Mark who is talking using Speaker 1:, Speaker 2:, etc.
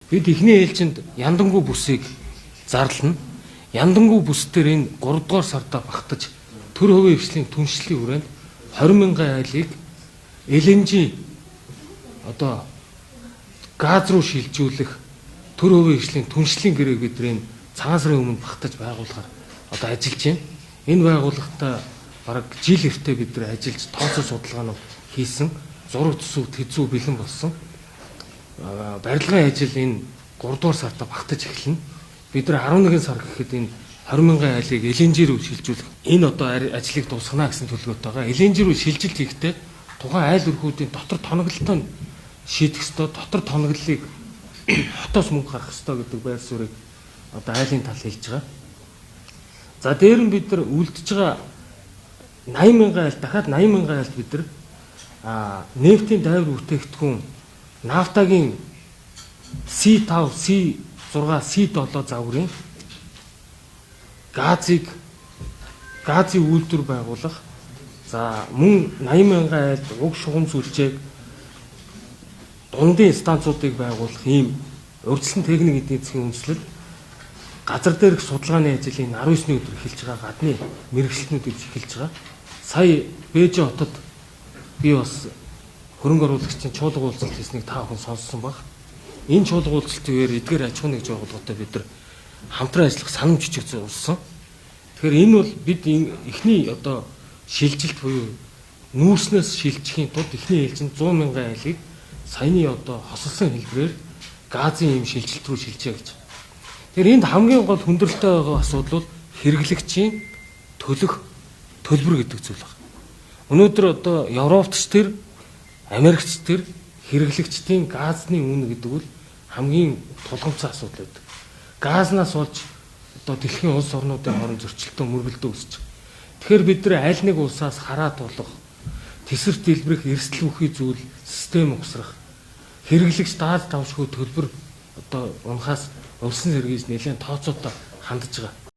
Speaker 1: Бид эхний ээлжинд Яндангу бүсийг зарлана. Яндангу бүс дээр энэ 3 дугаар сарда багтаж төр хувийн хвшлийн түншлэлийн хүрээнд 20 мянган айлыг LNG одоо газ руу шилжүүлэх төр хувийн хвшлийн түншлэлийн гэрээ бидний цагаан сарын өмнө багтаж байгуулахаар одоо ажиллаж байна. Энэ байгууллагатай бараг жил эртээ бид нар ажиллаж тооцоо судалгаанууд хийсэн, зураг төсөв тэзүү бэлэн болсон. Барилгын ажил энэ 3 дугаар сартаа багтаж эхэлнэ. Бид нар 11 сар гэхэд энэ 20 мянган айлыг LNG рүү шилжүүлэх энэ одоо ажлыг дуусгана гэсэн төлөвлөгөөтэй байгаа. LNG рүү шилжилт хийхдээ тухайн айл өрхүүдийн дотор тоноглолтой шийдэх ёстой, дотор тоноглолыг хотоос мөнгө гаргах ёстой гэдэг байр суурийг одоо айлын тал хэлж байгаа. За дээр нь бид нар үлдэж байгаа 80 мянган айл, дахиад 80 мянган айлд бид нар нефтийн дайвар бүтээгдэхүүн нафтагийн C5, C6, C7 загварын газын үйлдвэр байгуулах. За мөн 80 мянган айлд уг шугам сүлжээг дундын станцуудыг байгуулах ийм урьдчилан техник эдийн засгийн үндэслэл газар дээрх судалгааны ажил энэ 19-ний өдөр эхэлж байгаа, гадны мэргэжилтнүүд ирж эхэлж байгаа. Сая Бээжин хотод би бас хөрөнгө оруулагчдын чуулга уулзалт хийснийг та бүхэн сонссон баг. Энэ чуулга уулзалтын үеэр эдгээр аж ахуйн нэгж байгууллагатай бид нар хамтран ажиллах санамж бичиг зурсан. Тэгэхээр энэ бол бид эхний одоо шилжилт буюу нүүрснээс шилжихийн тулд эхний ээлжинд 100 мянган айлыг саяны одоо хосолсон хэлбэрээр газын ийм шилжилт рүү шилжээ гэж. Тэгэхээр энд хамгийн гол хүндрэлтэй байгаа асуудал бол хэрэглэгчийн төлөх төлбөр гэдэг зүйл байна. Өнөөдөр одоо Европт ч тэр, Америкт ч тэр хэрэглэгчдийн газны үнэ гэдэг бол хамгийн тулгамдсан асуудал байдаг. Газнаас болж одоо дэлхийн улс орнуудын хооронд зөрчилтөө мөргөлдөө өсөж байгаа. Тэгэхээр бид нар аль нэг улсаас хараа тулах, тэсвэр дэлбэрэх, эрсдэл бүхий зүйл систем угсрах, хэрэглэгч дааз давшгүй төлбөр одоо унахаас улсын сэргийж нэлээд тооцоотой хандж байгаа.